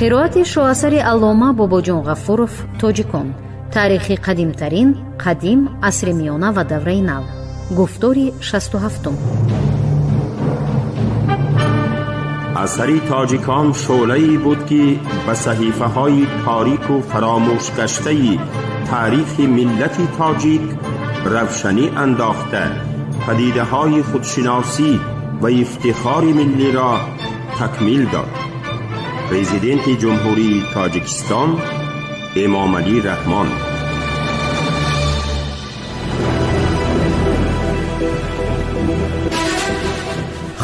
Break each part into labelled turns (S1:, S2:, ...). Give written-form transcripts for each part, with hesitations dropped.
S1: Қироати шоҳасари аллома Бобоҷон Ғафуров «Тоҷикон. Таърихи қадимтарин, қадим, асри миёна ва давраи нав». Гуфтори 67-ум.
S2: Асари «Тоҷикон» шӯълае буд, ки ба саҳифаҳои торику фаромӯшгаштаи таърихи миллати тоҷик равшанӣ андохта, падидаҳои худшиносӣ ва ифтихори миллиро такмил дод. Президенти Ҷумҳурии Тоҷикистон Эмомалӣ Раҳмон.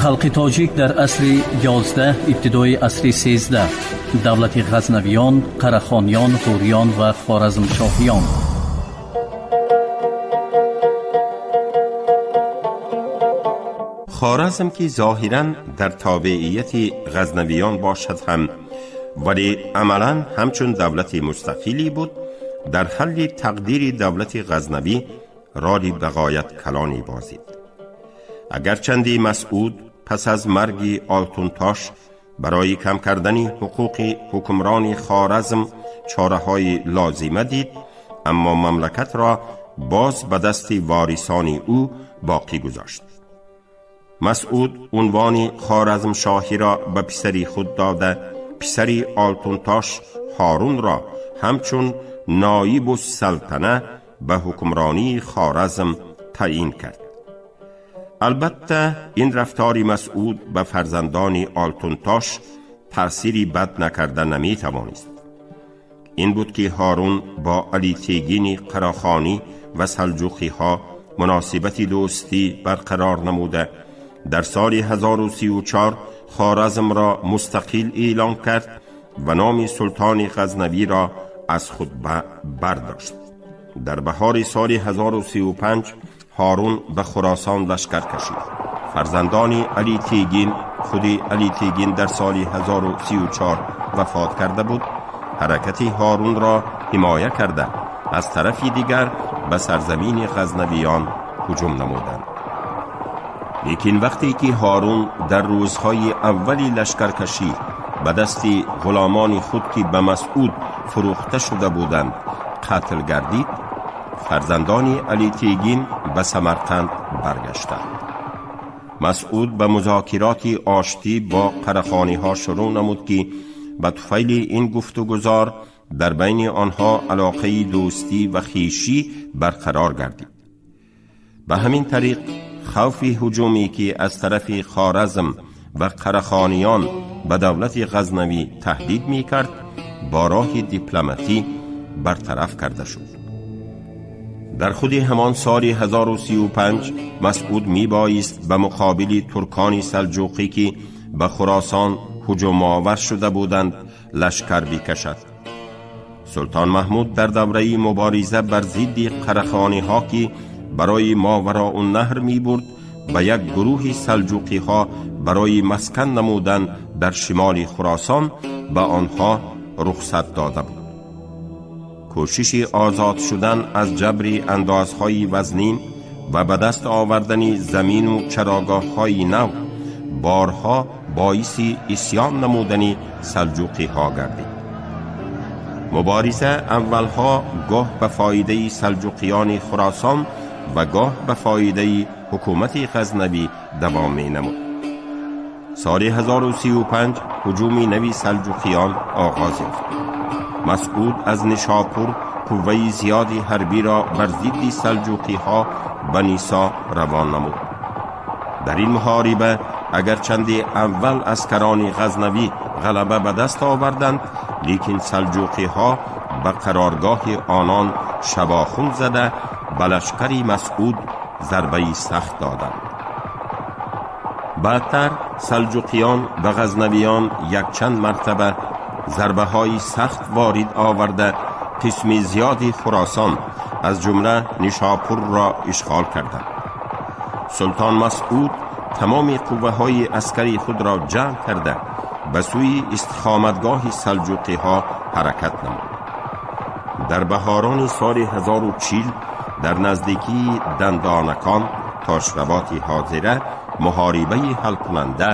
S3: Халқи тоҷик дар асри 11, ибтидои асри 13, давлати Ғазнавиён, Қарахониён, Ғуриён ва Хоразмшоҳиён.
S2: Хоразм, ки зоҳиран дар тобеияти Ғазнавиён бошад ҳам, вале амалан ҳамчун давлати мустақилӣ буд, дар ҳалли тақдири давлати Ғазнавӣ роли бағоят калонӣ бозид. Агарчанди Масъуд пас аз марги Олтунтош барои кам кардани ҳуқуқи ҳукмрони Хоразм чораҳои лозима дид, аммо мамлакатро боз ба дасти ворисони ӯ боқӣ гузошт. Масъуд унвони Хоразмшоҳиро ба писари худ дода, писари Олтунтош Ҳорунро ҳамчун ноибу салтана ба ҳукмронии Хоразм таъин кард. Албатта, ин рафтори Масъуд ба фарзандони Олтунтош таъсири бад накарда наметавонист. Ин буд, ки Ҳорун бо Алитегини Қарахонӣ ва салҷуқиҳо муносибати дӯстӣ барқарор намуда, дар соли 1034 Хоразмро мустақил эълон кард ва номи султони Ғазнавиро аз худ бардошт. Дар баҳори соли 1035 Ҳорун ба Хуросон лашкар кашид. Фарзандони Алитегин, худи Алитегин дар соли 1034 вафот карда буд, ҳаракати Ҳорунро ҳимоя карда, аз тарафи дигар ба сарзамини Ғазнавиён ҳуҷум намуданд. Лекин вақте ки Ҳорун дар рӯзҳои аввали лашкаркашӣ ба дасти ғуломони худ, ки ба Масъуд фурӯхта шуда буданд, қатл гардид, фарзандони Алитегин ба Самарқанд баргаштанд. Масъуд ба музокироти оштӣ бо қарахониҳо шурӯъ намуд, ки ба туфайли ин гуфтугузор дар байни онҳо алоқаи дӯстӣ ва хешӣ барқарор гардид. Ба ҳамин тариқ хавфи ҳуҷуме, ки аз тарафи Хоразм ва Қарахониён ба давлати Ғазнавӣ таҳдид мекард, бо роҳи дипломатӣ бартараф карда шуд. Дар худи ҳамон соли 1035 Масъуд мебоист ба муқобили туркони салҷуқӣ, ки ба Хуросон ҳуҷумовар шуда буданд, лашкар бикашад. Султон Маҳмуд дар давраи мубориза бар зидди қарахониҳо, ки барои Мовароуннаҳр мебурд, ба як гурӯҳи салҷуқиҳо барои маскан намудан дар шимоли Хуросон ба онҳо рухсат дода буд. Кӯшиши озод шудан аз ҷабри андозҳои вазнин ва ба даст овардани замину чарогоҳҳои нав борҳо боиси исьён намудани салҷуқиҳо гардид. Мубориза аввалҳо гоҳ ба фоидаи салҷуқиёни Хуросон ва гоҳ ба фоидаи ҳукумати Ғазнавӣ давом менамуд. Соли 1035 ҳуҷуми нави салҷуқиён оғоз ёфт. Масъуд аз Нишопур қувваи зиёди ҳарбиро бар зидди салҷуқиҳо ба Нисо равон намуд. Дар ин муҳориба агарчанде аввал аскарони Ғазнавӣ ғалаба ба даст оварданд, лекин салҷуқиҳо ба қароргоҳи онон шабохун зада, ба лашкари Масъуд зарбаи сахт доданд. Баъдтар салҷуқиён ба ғазнавиён якчанд мартаба зарбаҳои сахт ворид оварда, қисми зиёди Хуросон, аз ҷумла Нишопурро ишғол карданд. Султон Масъуд тамоми қувваҳои аскари худро ҷамъ карда ба сӯи истиқоматгоҳи салҷуқиҳо ҳаракат намуд. Дар баҳорони соли 1040 дар наздикии Дандонакон Тошравоти ҳозира муҳорибаи ҳалкунанда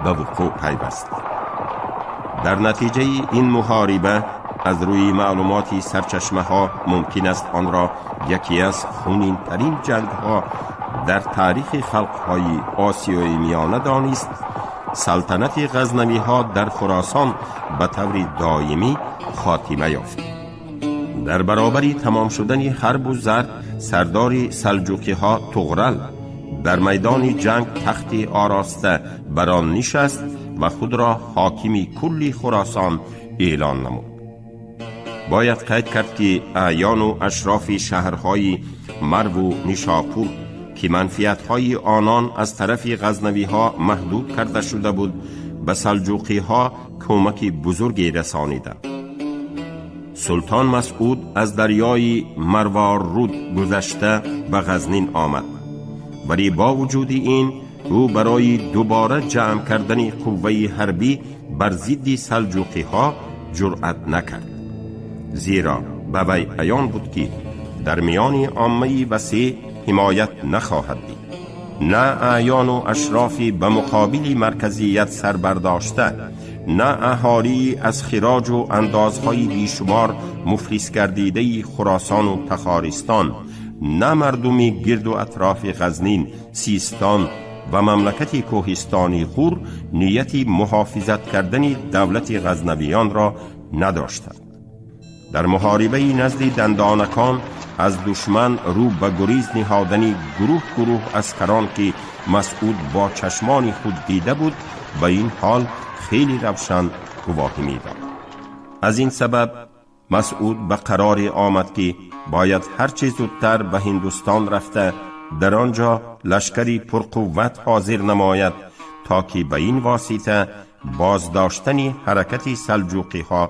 S2: ба вуқӯъ пайваст. Дар натиҷаи ин муҳориба аз рӯи маълумоти сарчашмаҳо мумкин аст онро яке аз хунинтарин ҷангҳо дар таърихи халқҳои Осиёи Миёна донист. Салтанати Ғазнавиҳо дар Хуросон ба таври доимӣ хотима ёфт. Дар баробари тамом шудани ҳарбу зарб, сардори салҷуқиҳо Туғрал дар майдони ҷанг тахти ороста бар он нишаст ва худро ҳокими кулли Хуросон эълон намуд. Бояд қайд кард, ки аъёну ашрофи шаҳрҳои Марву Нишопур, ки манфиатҳои онон аз тарафи ғазнавиҳо маҳдуд карда шуда буд, ба салҷуқиҳо кӯмаки бузурге расониданд. Султон Масъуд аз дарёи Марварруд гузашта ба Ғазнин омад, вале бо вуҷуди ин ӯ барои дубора ҷамъ кардани қувваи ҳарбӣ бар зидди салҷуқиҳо ҷуръат накард, зеро ба вай аён буд, ки дар миёни оммаи васеъ ҳимоят нахоҳад дид. На аъёну ашрофи ба муқобили марказият сар бардошта, на аҳолии аз хироҷу андозҳои бешумор муфлис гардидаи Хуросону Тахористон, на мардуми гирду атрофи Ғазнин, Систон ва мамлакати кӯҳистони Ғур нияти муҳофизат кардани давлати ғазнавиёнро надоштанд. Дар муҳорибаи назди Дандонакон аз душман рӯ ба гуриз ниҳодани гурӯҳ гурӯҳ аскарон, ки Масъуд бо чашмони худ дида буд, ба ин ҳол хеле равшан гувоҳӣ медод. Аз ин сабаб Масъуд ба қароре омад, ки бояд ҳарчи зудтар ба Ҳиндустон рафта, дар он ҷо лашкари пурқувват ҳозир намояд, то ки ба ин восита боздоштани ҳаракати салҷуқиҳо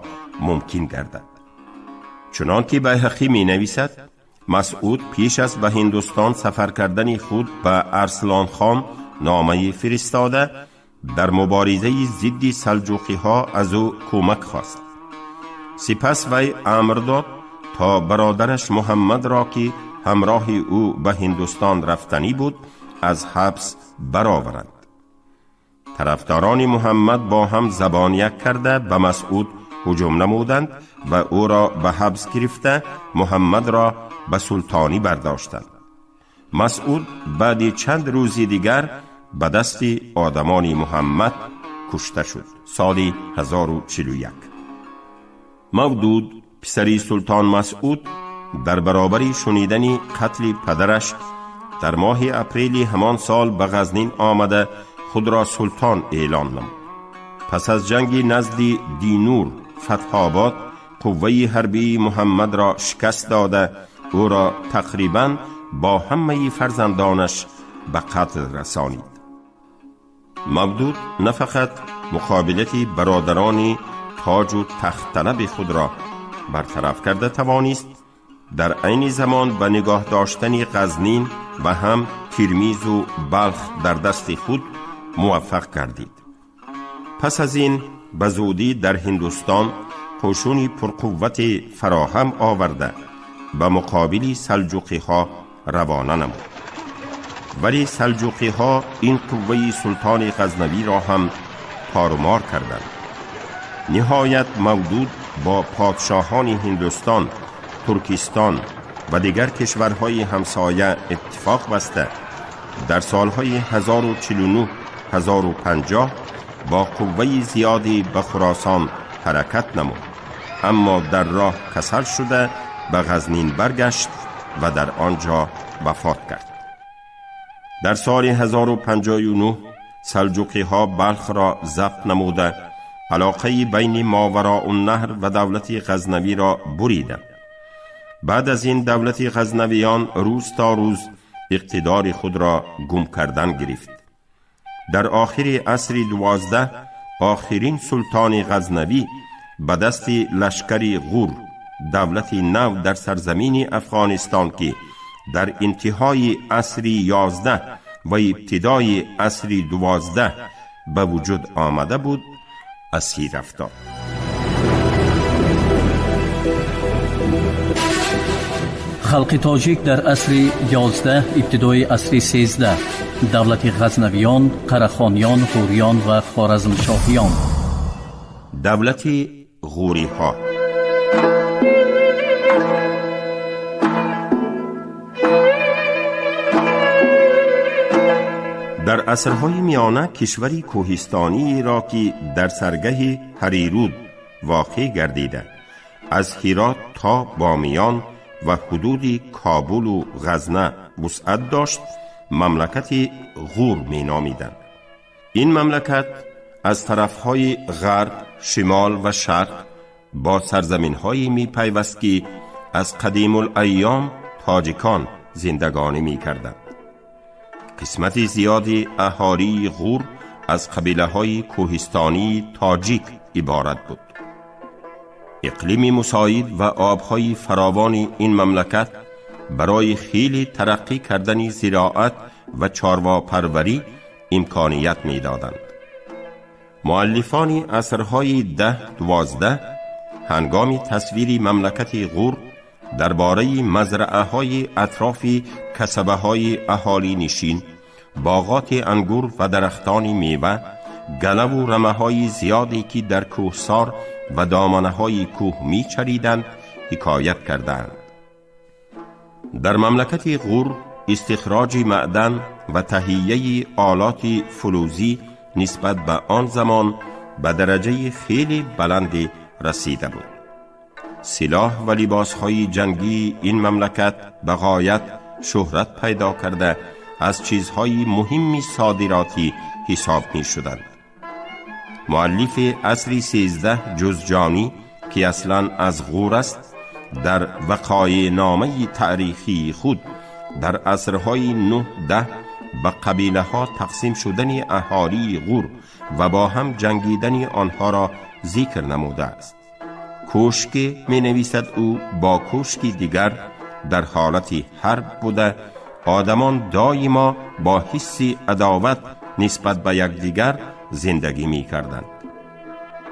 S2: мумкин гардад. Чунон ки Байҳақӣ менависад, Масъуд пеш аз ба Ҳиндустон сафар кардани худ ба Арслонхон номае фиристода, дар муборизаи зидди салҷуқиҳо аз ӯ кӯмак хост. Сипас вай амр дод, то бародараш Муҳаммадро, ки ҳамроҳи ӯ ба Ҳиндустон рафтанӣ буд, аз ҳабс бароваранд. Тарафдорони Муҳаммад бо ҳам забон як карда ба Масъуд ҳуҷум намуданд ва ӯро ба ҳабс гирифта, Муҳаммадро ба султонӣ бардоштанд. Масъуд баъди чанд рӯзи дигар ба дасти одамони Муҳаммад кушта шуд, соли 1041. Мавдуд, писари султон Масъуд, дар баробари шунидани қатли падараш дар моҳи апрели ҳамон сол ба Ғазнин омада, худро султон эълон намуд. Пас аз ҷанги назди Динур, Фатҳобод, қувваи ҳарбии Муҳаммадро шикаст дода, ӯро тақрибан бо ҳамаи фарзандонаш ба қатл расонид. Мавдуд на фақат муқобилати бародарони тоҷу тахтталаби худро бартараф карда тавонист, дар айни замон ба нигоҳ доштани Ғазнин ва ҳам Тирмизу Балх дар дасти худ муваффақ гардид. Пас аз ин ба зудӣ дар Ҳиндустон қӯшуни пурқуввате фароҳам оварда, ба муқобили салҷуқиҳо равона намуд, вале салҷуқиҳо ин қувваи султони ғазнавиро ҳам торумор карданд. Ниҳоят Мавдуд бо подшоҳони Ҳиндустон, Туркистон ва дигар кишварҳои ҳамсоя иттифоқ баста, дар солҳои 1049 1050 бо қувваи зиёде ба Хуросон ҳаракат намуд, аммо дар роҳ касал шуда, ба Ғазнин баргашт ва дар он ҷо вафот кард. Дар соли 1059 салҷуқиҳо Балхро забт намуда, алоқаи байни Мовароуннаҳр ва давлати ғазнавиро буриданд. Баъд аз ин давлати ғазнавиён рӯз то рӯз иқтидори худро гум кардан гирифт. Дар охири асри 12 охирин султони ғазнавӣ ба дасти лашкари Ғур, давлати нав дар сарзамини Афғонистон, ки дар интиҳои асри 11 و ابتدای عصر 12 به وجود آمده بود اسیر افتاد.
S3: Халқи тоҷик дар асри 11, ибтидои асри 13, давлати Ғазнавиён, Қарахониён, Ғуриён ва Хоразмшоҳиён.
S2: Давлати Ғуриҳо. Дар асрҳои миёна кишвари кӯҳистоние ро ки дар саргаҳи Ҳарирӯд воқеъ гардида, аз Ҳирот то Бомиён ва ҳудуди Кобулу Ғазна вусъат дошт, мамлакати Ғур меномиданд. Ин мамлакат аз тарафҳои ғарб, шимол ва шарқ бо сарзаминҳое мепайваст ки аз қадимулайём тоҷикон зиндагонӣ мекарданд. Қисмати зиёди аҳолии Ғур аз қабилаҳои кӯҳистонии тоҷик иборат буд. Иқлими мусоид ва обҳои фаровони ин мамлакат барои хеле тараққӣ кардани зироат ва чорвопарварӣ имконият медоданд. Муаллифони асрҳои 10-12 ҳангоми тасвири мамлакати Ғур дар бораи мазраъаҳои атрофи касабаҳои аҳолинишин, боғоти ангур ва дарахтони мева, галаву рамаҳои зиёде ки дар кӯҳсор ва доманаҳои кӯҳ мечариданд ҳикоят кардаанд. Дар мамлакати Ғур истихроҷи маъдан ва таҳияи олоти фулӯзӣ нисбат ба он замон ба дараҷаи хеле баланде расида буд. Силоҳ ва либосҳои ҷангии ин мамлакат ба ғоят шӯҳрат пайдо карда, аз чизҳои муҳимми содиротӣ ҳисоб мешуданд. Муаллифи асри 13 Ҷузҷонӣ ки аслан аз Ғур аст, дар вақоеъномаи таърихии худ дар асрҳои 9-10 ба қабилаҳо тақсим шудани аҳолии Ғур ва бо ҳам ҷангидани онҳоро зикр намудааст. Кӯшке, менависад ӯ, бо кӯшки дигар дар ҳолати ҳарб буда, одамон доимо бо ҳисси адоват нисбат ба якдигар зиндагӣ мекарданд.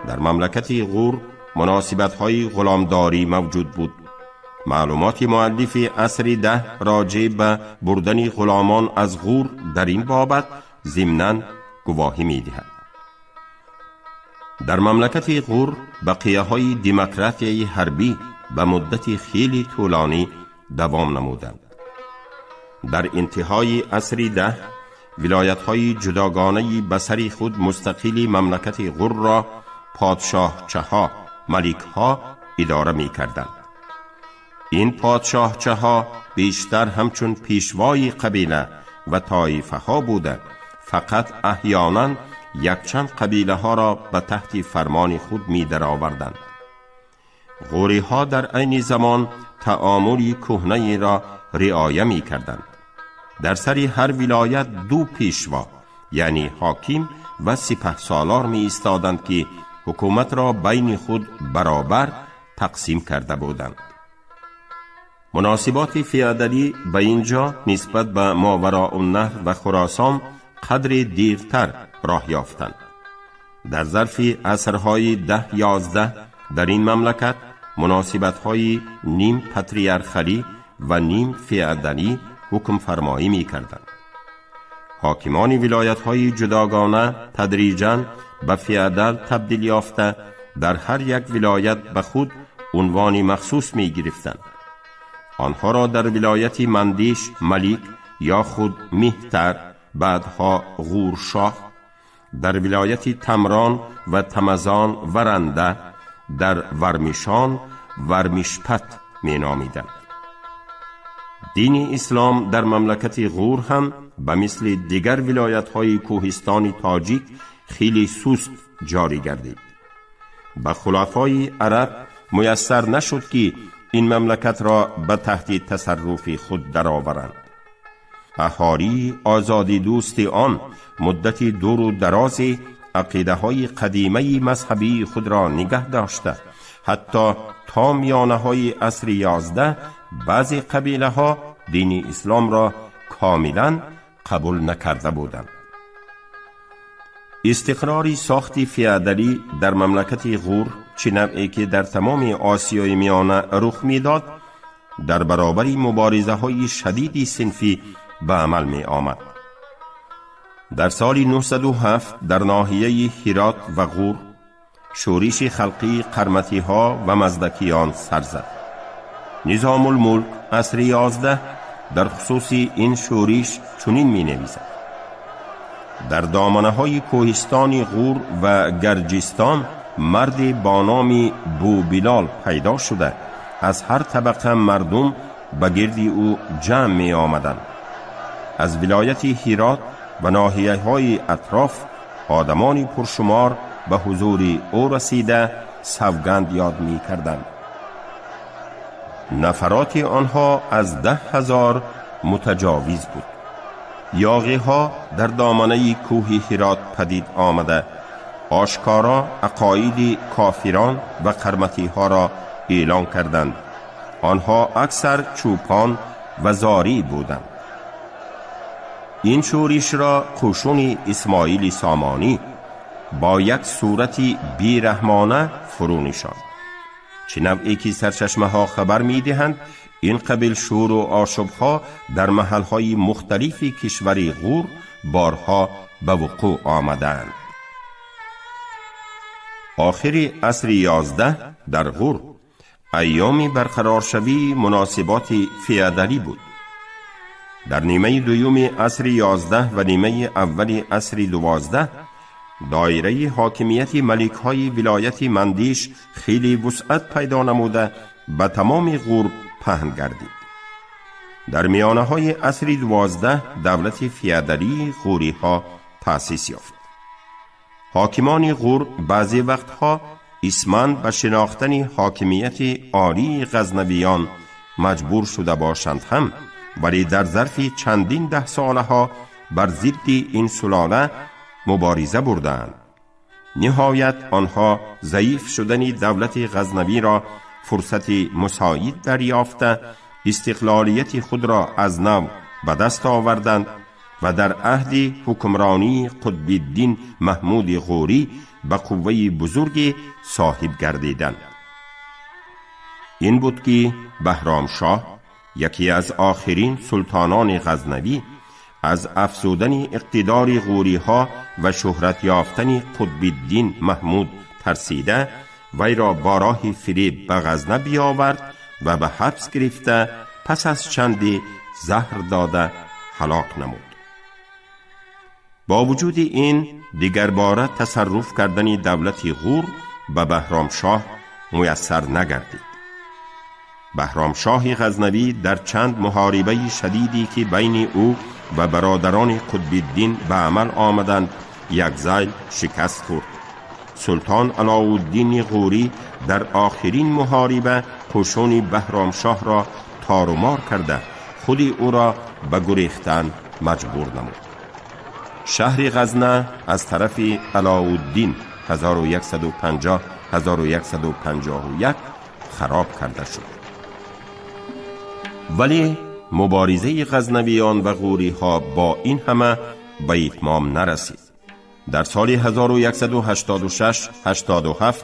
S2: Дар мамлакати Ғур муносибатҳои ғуломдорӣ мавҷуд буд. Маълумоти муаллифи асри 10 роҷеъ ба бурдани ғуломон аз Ғур дар ин бобат зимнан гувоҳӣ медиҳад. Дар мамлакати Ғур бақияҳои демократияи ҳарбӣ ба муддати хеле тӯлонӣ давом намуданд. Дар интиҳои асри 10 вилоятҳои ҷудогонаи ба сари худ мустақили мамлакати Ғурро подшоҳчаҳо, маликҳо идора мекарданд. Ин подшоҳчаҳо бештар ҳамчун пешвои қабила ва тоифаҳо буда, фақат аҳёнан якчанд қабилаҳоро ба таҳти фармони худ медароварданд. Ғуриҳо дар айни замон таомули кӯҳнаеро риоя мекарданд. Дар сари ҳар вилоят ду пешво, яъне ҳоким ва сипаҳсолор меистоданд ки ҳукуматро байни худ баробар тақсим карда буданд. Муносиботи феодалӣ ба ин ҷо нисбат ба Мовароуннаҳр ва Хуросон қадре дертар роҳ ёфтанд. Дар зарфи асрҳои 10-11 дар ин мамлакат муносибатҳои ним патриархалӣ ва ним феодалӣ ҳукмфармоӣ мекарданд. Ҳокимони вилоятҳои ҷудогона тадриҷан ба феодал табдил ёфта, дар ҳар як вилоят ба худ унвони махсус мегирифтанд. Онҳоро дар вилояти Мандиш малик ё худ меҳтар, баъдҳо Ғуршоҳ, дар вилояти Тамрон ва Тамазон Варанда, дар Вармишон Вармишпат меномиданд. Дини ислом дар мамлакати Ғур ҳам ба мисли дигар вилоятҳои кӯҳистони тоҷик хеле суст ҷорӣ гардид. Ба хулафои араб муяссар нашуд ки ин мамлакатро ба таҳти тасарруфи худ дароваранд. Аҳолии озодидӯсти он муддати дуру дарозе ақидаҳои қадимаи мазҳабии худро нигаҳ дошта, ҳатто то миёнаҳои асри 11 баъзе қабилаҳо дини исломро комилан қабул накарда буданд. Истиқрори сохти феодалӣ дар мамлакати Ғур, чӣ навъе ки дар тамоми Осиёи Миёна рух медод, дар баробари муборизаҳои шадиди синфӣ ба амал меомад. Дар соли 907 дар ноҳияи Ҳирот ва Ғур шӯриши халқии қарматиҳо ва маздакиён сар зад. Низомулмулк, асри 11, дар хусуси ин шӯриш чунин менависад: дар доманаҳои кӯҳистони Ғур ва Гарҷистон марде бо номи Бубилол пайдо шуда, аз ҳар табақа мардум ба гирди ӯ ҷамъ меомаданд. Аз вилояти Ҳирот ва ноҳияҳои атроф одамони пуршумор ба ҳузури ӯ расида, савганд ёд мекарданд. Нафароти онҳо аз 10,000 мутаҷовиз буд. Ёғиҳо дар доманаи кӯҳи Ҳирот падид омада, ошкоро ақоиди кофирон ва қарматиҳоро эълон карданд. Онҳо аксар чӯпон ва зорӣ буданд. Ин шӯришро қӯшуни Исмоили Сомонӣ бо як сурати бераҳмона фурӯ нишонд. Чӣ навъе ки сарчашмаҳо хабар медиҳанд, ин қабил шӯру ошӯбҳо дар маҳалҳои мухталифи кишвари Ғур борҳо ба вуқӯъ омадаанд. Охири асри 11 дар Ғур айёми барқароршавии муносиботи феодалӣ буд. Дар нимаи дуюми асри 11 ва нимаи аввали асри 12 доираи ҳокимияти маликҳои вилояти Мандиш хеле вусъат пайдо намуда, ба тамоми Ғур паҳн гардид. Дар миёнаҳои асри 12 давлати феодалии ғуриҳо таъсис ёфт. Ҳокимони Ғур баъзе вақтҳо исман ба шинохтани ҳокимияти олии ғазнавиён маҷбур шуда бошанд ҳам, вале дар зарфи чандин даҳсолаҳо бар зидди ин сулола мубориза бурдаанд. Ниҳоят, онҳо заиф шудани давлати ғазнавиро фурсати мусоид дарёфта, истиқлолияти худро аз нав ба даст оварданд ва дар аҳди ҳукмронии Қутбиддин Маҳмуди Ғурӣ ба қувваи бузурге соҳиб гардиданд. Ин буд ки Баҳромшоҳ, яке аз охирин султонони ғазнавӣ, аз афзудани иқтидори ғуриҳо ва шӯҳрат ёфтани Қутбиддин Маҳмуд тарсида, вайро бо роҳи фиреб ба Ғазна биёвард ва ба ҳабс гирифта, пас аз чанде заҳр дода ҳалок намуд. Бо вуҷуди ин, дигарбора тасарруф кардани давлати Ғур ба Баҳромшоҳ муяссар нагардид. Баҳромшоҳи Ғазнавӣ дар чанд муҳорибаи шадиде ки байни ӯ ва бародарони Қутбиддин ба амал омаданд, як зайл шикаст хӯрд. Султон Алоуддини Ғурӣ дар охирин муҳориба қӯшуни Баҳромшоҳро торумор карда, худи ӯро ба гурехтан маҷбур намуд. Шаҳри Ғазна аз тарафи Алоуддин 1150-1151 хароб карда шуд. Вале муборизаи ғазнавиён ва ғуриҳо бо ин ҳама ба итмом нарасид. Дар соли 1186-87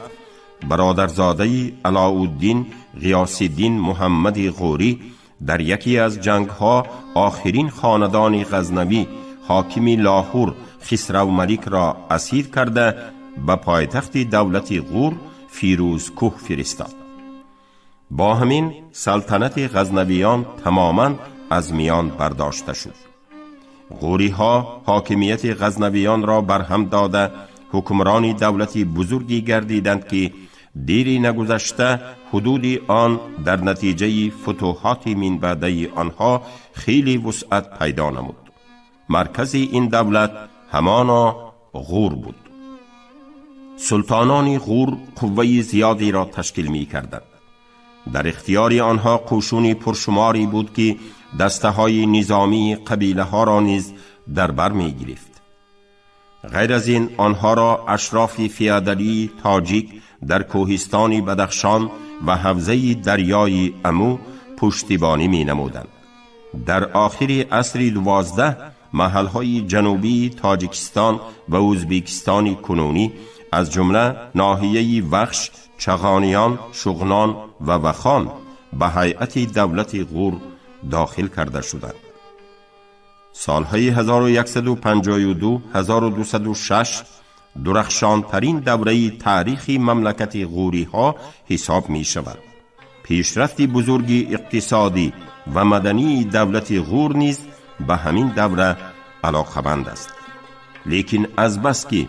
S2: бародарзодаи Алоуддин, Ғиёсиддин Муҳаммади Ғурӣ, дар яке аз ҷангҳо охирин хонадони ғазнавӣ, ҳокими Лоҳур Хисрав Маликро асир карда, ба пойтахти давлати Ғур Фирӯзкӯҳ фиристод. Бо ҳамин салтанати ғазнавиён тамоман аз миён бардошта шуд. Ғуриҳо ҳокимияти ғазнавиёнро барҳам дода, ҳукмрони давлати бузурге гардиданд ки дири нагузашта ҳудуди он дар натиҷаи футӯҳоти минбаъдаи онҳо хеле вусъат пайдо намуд. Маркази ин давлат ҳамоно Ғур буд. Султонони Ғур қувваи зиёдеро ташкил мекарданд. Дар ихтиёри онҳо қӯшуни пуршуморе буд ки дастаҳои низомии қабилаҳоро низ дар бар мегирифт. Ғайр аз ин, онҳоро ашрофи феодалии тоҷик дар кӯҳистони Бадахшон ва ҳавзаи дарёи Аму пуштибонӣ менамуданд. Дар охири асри 12. маҳалҳои ҷанубии Тоҷикистон ва Ӯзбекистони кунунӣ, аз ҷумла ноҳияи Вахш, Чағониён, Шуғнон ва Вахон ба ҳайати давлати Ғур дохил карда шуданд. Солҳои 1152-1206 дурахшонтарин давраи таърихи мамлакати ғӯриҳо ҳисоб мешавад. Пешрафти бузурги иқтисодӣ ва мадании давлати Ғур низ ба ҳамин давра алоқаманд аст. Лекин азбаски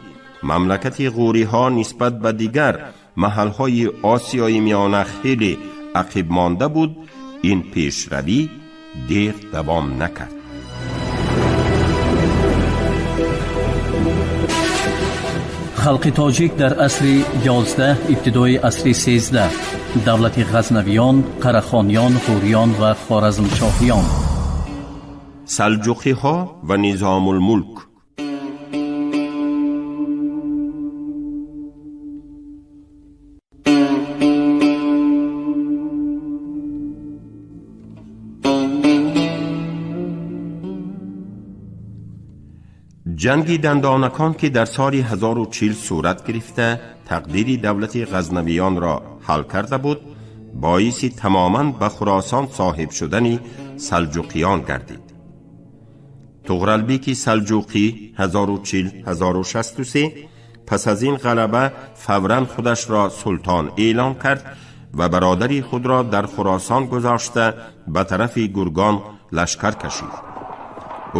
S2: мамлакати ғӯриҳо нисбат ба дигар маҳалҳои Осиёи Миёна хеле ақиб монда буд, ин пешравӣ дер давом накард.
S3: Халқи тоҷик дар асри 11, ибтидои асри 13, давлати Ғазнавиён, Қарахониён, Ғӯриён ва Хоразмшоҳиён.
S2: Салҷуқиҳо ва Низомулмулк. Ҷанги дандонакон, ки дар соли 1040 сурат гирифта, тақдири давлати ғазнавиёнро ҳал карда буд, боиси тамоман ба Хуросон соҳиб шудани салҷуқиён гардид. Туғралбеки Салҷуқӣ 1040-1063 пас аз ин ғалаба фавран худашро султон эълон кард ва бародари худро дар Хуросон гузошта ба тарафи Гургон лашкар кашид.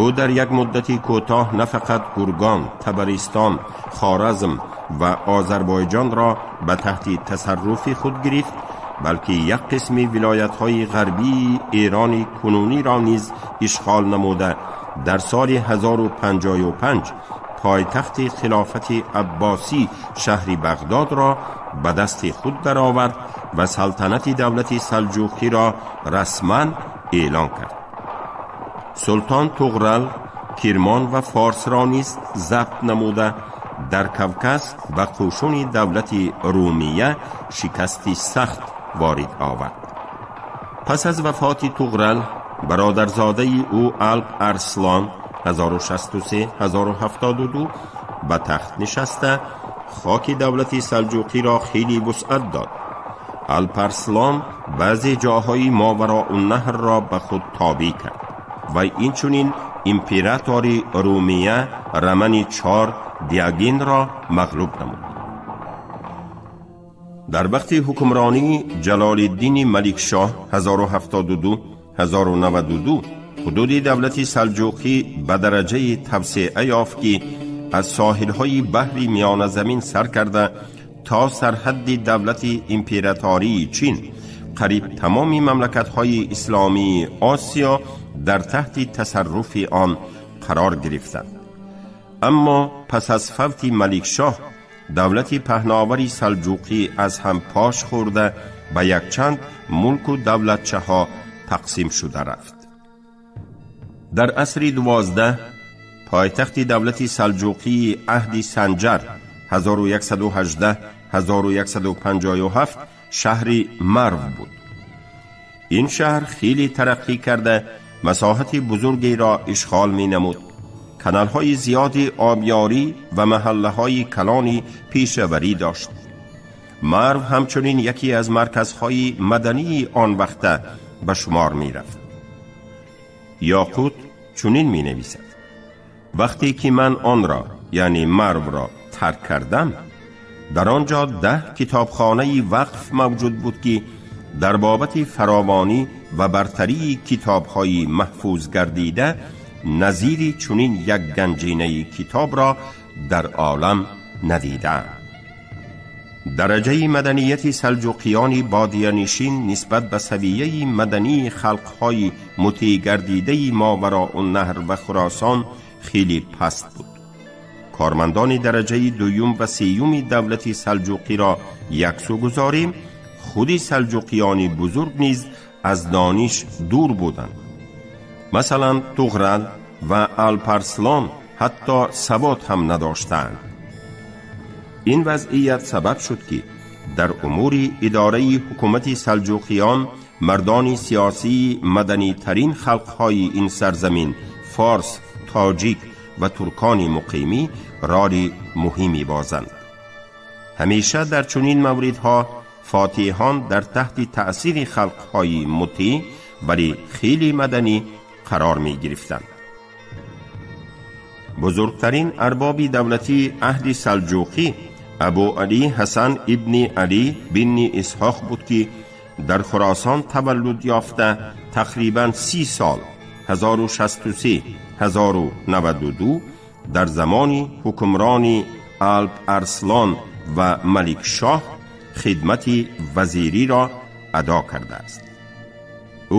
S2: Ӯ дар як муддати кӯтоҳ на фақат Гургон, Табаристон, Хоразм ва Озарбойҷонро ба таҳти тасарруфи худ гирифт, балки як қисми вилоятҳои ғарбии Эрони кунуниро низ ишғол намуда, дар соли 1055 пойтахти хилофати Аббосӣ шаҳри Бағдодро ба дасти худ даровард ва салтанати давлати Салҷуқиро расман эълон кард. Султон Туғрал Кирмон ва Форсро низ забт намуда, дар Кавказ ба қӯшуни давлати Румия шикасти сахт ворид овард. Пас аз вафоти Туғрал, бародарзодаи ӯ Алп Арслон 1063-1072 ба тахт нишаста, хоки давлати Салҷуқиро хеле вусъат дод. Алп Арслон баъзе ҷоҳои Мовароуннаҳрро ба худ тобеъ кард ва инчунин императори Румия Рамани Чор Диагинро мағлуб намуд. Дар вақти ҳукмронии Ҷалолиддини Маликшоҳ 1072-1092 ҳудуди давлати Салҷуқӣ ба дараҷаи тавсеа ёфт, ки аз соҳилҳои баҳри Миёназамин сар карда то сарҳадди давлати императории Чин қариб тамоми мамлакатҳои исломии Осиё дар таҳти тасарруфи он қарор гирифтанд. Аммо пас аз фавти Маликшоҳ давлати паҳновари Салҷуқӣ аз ҳам пош хӯрда, ба якчанд мулку давлатчаҳо тақсим шуда рафт. Дар асри 12 пойтахти давлати Салҷуқии аҳди Санҷар 1118-1157 шаҳри Марв буд. Ин шаҳр хеле тараққӣ карда, масоҳати бузургеро ишғол менамуд. Каналҳои зиёди обёрӣ ва маҳаллаҳои калони пешаварӣ дошт. Марв ҳамчунин яке аз марказҳои мадании он вақта ба шумор мерафт. Ёқут чунин менависад: вақте ки ман онро, яъне Марвро, тарк кардам, дар он ҷо 10 китобхонаи вақф мавҷуд буд, ки дар бобати фаровонӣ ва бартарии китобҳои маҳфуз гардида назири чунин як ганҷинаи китобро дар олам надидаам. Дараҷаи маданияти салҷуқиёни бодиянишин нисбат ба савияи мадании халқҳои мутеъгардидаи Мовароуннаҳр ва Хуросон хеле паст буд. Кормандони дараҷаи дуюм ва сеюми давлати Салҷуқиро яксӯ гузорем, худи салҷуқиёни бузург низ аз дониш дур буданд. Масалан, Туғрал ва Алпарслон ҳатто савод ҳам надоштаанд. Ин вазъият сабаб шуд, ки дар умури идораи ҳукумати салҷуқиён мардони сиёсии маданитарин халқҳои ин сарзамин, форс, тоҷик ва туркони муқимӣ роли муҳимӣ бозанд. Ҳамеша дар чунин мавридҳо фотиҳон дар таҳти таъсири халқҳои мутеъ вале хеле маданӣ қарор мегирифтанд. Бузургтарин арбоби давлатии аҳди Салҷуқӣ Абу Алӣ Ҳасан ибни Алӣ бинни Исҳоқ буд, ки дар Хуросон таваллуд ёфта тақрибан 30 сол 1063-1092 дар замони ҳукмрони Алп Арслон ва Маликшоҳ хидмати вазириро адо кардааст.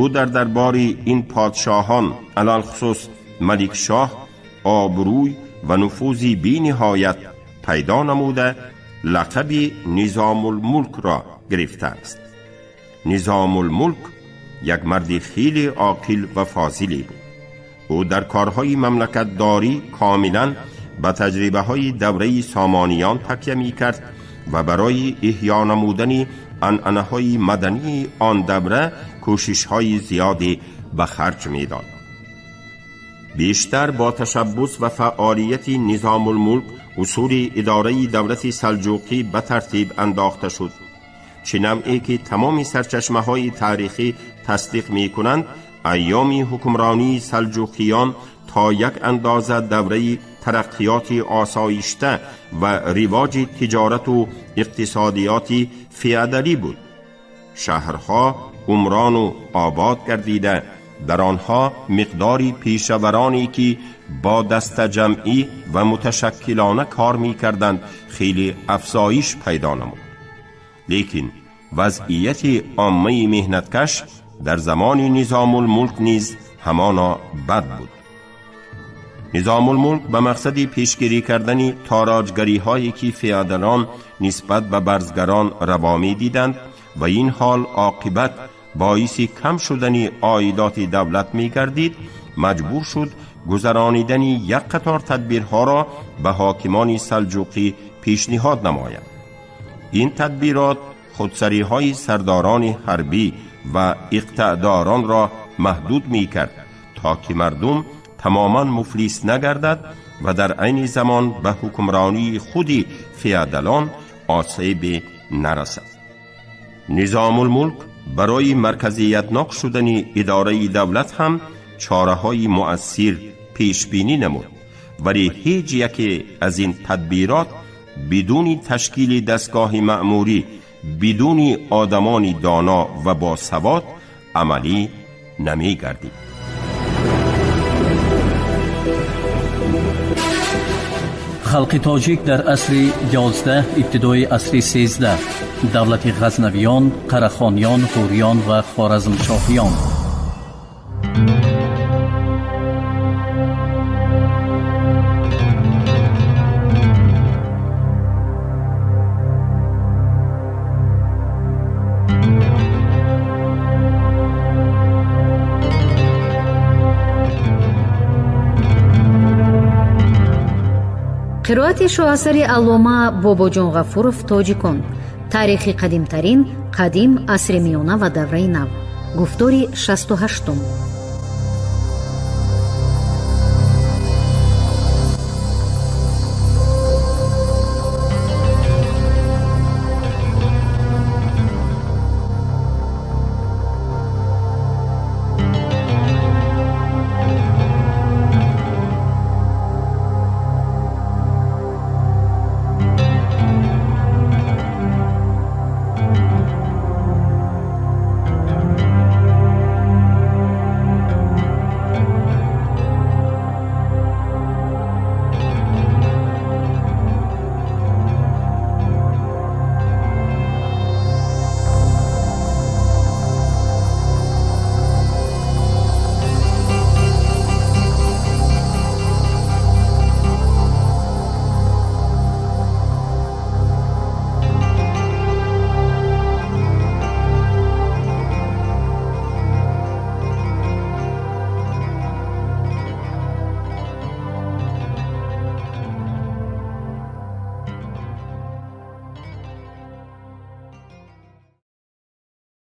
S2: Ӯ дар дарбори ин подшоҳон, алалхусус Маликшоҳ, обрӯй ва нуфузи бениҳоят пайдо намуда лақаби Низомулмулкро гирифтааст. Низомулмулк як марди хеле оқил ва фозиле буд. Ӯ дар корҳои мамлакатдорӣ комилан ба таҷрибаҳои давраи Сомониён такя мекард ва барои эҳё намудани анъанаҳои мадании он давра кӯшишҳои зиёде ба харҷ медод. Бештар бо ташаббус ва фаъолияти Низомулмулк усули идораи давлати Салҷуқӣ ба тартиб андохта шуд. Чӣ навъе ки тамоми сарчашмаҳои таърихӣ тасдиқ мекунанд, айёми ҳукмронии салҷуқиён то як андоза давраи тараққиёти осоишта ва ривоҷи тиҷорату иқтисодиёти феодалӣ буд. Шаҳрҳо умрону обод гардида, дар онҳо миқдори пешавароне ки бо дастаҷамъӣ ва муташаккилона кор мекарданд хеле афзоиш пайдо намуд. Лекин вазъияти оммаи меҳнаткаш дар замони Низомулмулк низ ҳамоно бад буд. Низомулмулк ба мақсади пешгирӣ кардани тороҷгариҳое ки феодалон нисбат ба барзгарон раво медиданд ва ин ҳол оқибат боиси кам шудани оидоти давлат мегардид, маҷбур шуд гузаронидани як қатор тадбирҳоро ба ҳокимони салҷуқӣ пешниҳод намояд. Ин тадбирот худсариҳои сардорони ҳарбӣ ва иқтаъдоронро маҳдуд мекард, то ки мардум тамоман муфлис нагардад ва дар айни замон ба ҳукмронии худи феодалон осебе нарасад. Низомулмулк барои марказиятнок шудани идораи давлат ҳам чораҳои муассир пешбинӣ намуд, вале ҳеҷ яке аз ин тадбирот бидуни ташкили дастгоҳи маъмурӣ, бидуни одамони доно ва босавод амалӣ намегардид.
S3: Халқи тоҷик дар асри 11, ибтидои асри 13, давлати Ғазнавиён, Қарахониён, Ғуриён ва Хоразмшоҳиён.
S1: Қироати шоҳасари аллома Бобоҷон Ғафуров «Тоҷикон. Таърихи қадимтарин, қадим, асри миёна ва давраи нав». Гуфтори 68-ум.